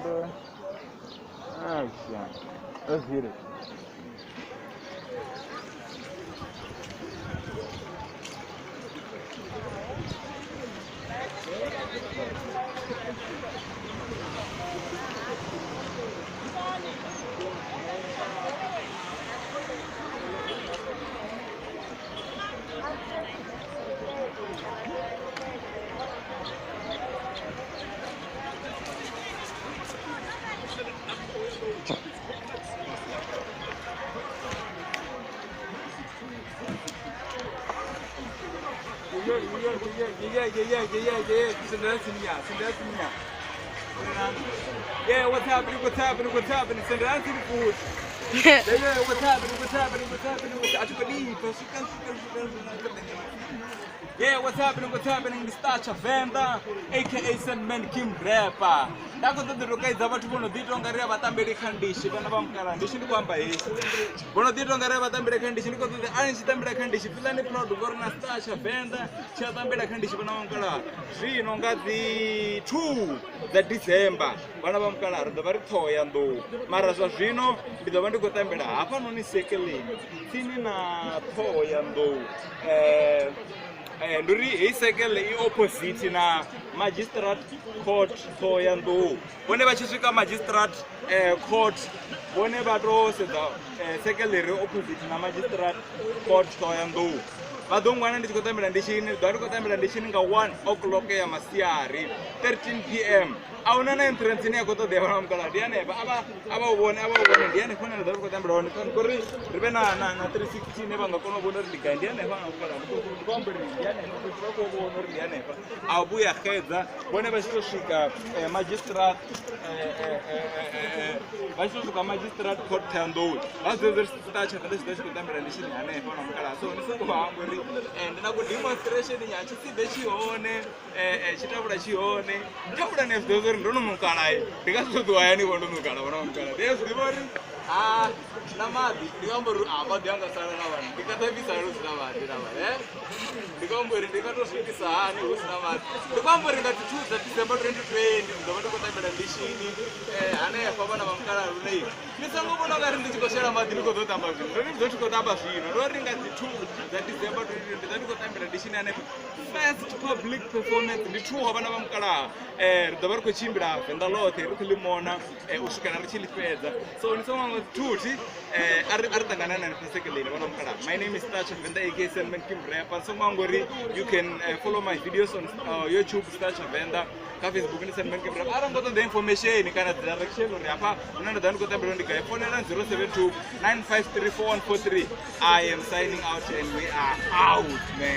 Bro. Oh shit. Let's get it. Yeah. Yeah, what's happening? What's happening? What's happening? Send it to the food. Yeah, what's happening? What's happening? What's happening? What's happening? Yeah, what's happening? What's happening? Ndi Star Tshavenda, aka Sandman Kim Rapper. Nda khou ṱoḓa u kaidza vhathu vho no ḓi ita ungari a vha tambeli kha ndishi vhana vha mukala ndishi ndi khou amba hezwi vho no ḓi ita ungari a vha tambela kha ndishi ndi khou ṱoḓa arali ni tshi tambela kha ndishi fiḽani proud ngori na Star Tshavenda tshi a tambela kha ndishi vhana vha mukala zwino nga dzi 2 dza December vhana vha mukala ri ḓo vha ri ṱhoho ya nḓou mara zwa zwino ndi ḓo vha ndi khou tambela hafhanoni sekeleni tsini na ṱhoho ya nḓou ndi uri heyi sekele i opposite na magistrate court ṱhoho ya nḓou vhone vha tshi swika magistrate court vhone vha to sedza sekele ri opposite na magistrate court ṱhoho ya nḓou vha ḓo ngwana ndi tshi khou tambela ndishini ḓo vha ndi khou tambela ndishini nga 1 o'clock ya masiari 13 pm a huna na entrance ine ya khou ṱoḓea vhana mukala ndi hanefha a vha u vhone a vha u vhone ndi hanefha hune nda ḓo vha ndi khou tambela hone ngori ri vhe na 360 ine vha nga kona u vhona uri ndi gai ndi hanefha nga mukala ndi khou amba uri ndi hanefha fhethu vha khou vhona uri ndi hanefha a vhuya xedza vhone vha tshi to swika magistrate vha tshi to swika magistrate court Thohoyandou vha zwi ḓivha uri Star Tshavenda tshi ḓo tshi khou tambela ndi tshini hanefha na mukala so ni songo hangwa uri ndi na ku demonstration nya tshisibe tshi hone tshitavhula tshi hone thavhula ni a zwi ḓivha uri ndo no ṋukala ndi nga si ṱoḓi hayani vho ndo ṋukala vhona mukala ndi a zwi ḓivha uri a na maḓi ndi nga amba uri a maḓi anga sala na vhana ndi nga ṱavhisa hu si na maḓi na vhana ndi khou amba uri ndi nga to swikisa hani hu si na maḓi ndi khou amba uri nga dzi 2 dza December 2020 ndi ḓo vha ndi khou tambela ndishini hanefha vhana vha mukala lune ni songo vhona ungari ndi tshi khou shela maḓi ndi khou ḓo tamba zwino ndo ndi ḓo tshi khou tamba zwino ndo ri nga dzi 2 dza December 2020 ndi ḓo ndi khou tambela ndishini hanefha first public performance ndi 2 wa vhana vha mukalaha ri ḓo vha ri khou tshimbila Venḓa ḽoṱhe ri khou ḽi mona u swikela ri tshi ḽi fhedza so ni songo thuthi a ri ṱangana na hanefha sekeleni vhana mukalaha. My name is Star Tshavenda aka Sandman Kim Rapper. Songo hangwa uri you can follow my videos on YouTube Star Tshavenda kha Facebook ndi Sandman Kim Rapper. Arali ngo ṱoḓa information kana direction uri hafha hune nda ḓo vha ndi khou tambela ndi gai founela 072 953 4143. I am signing out and we are out, man.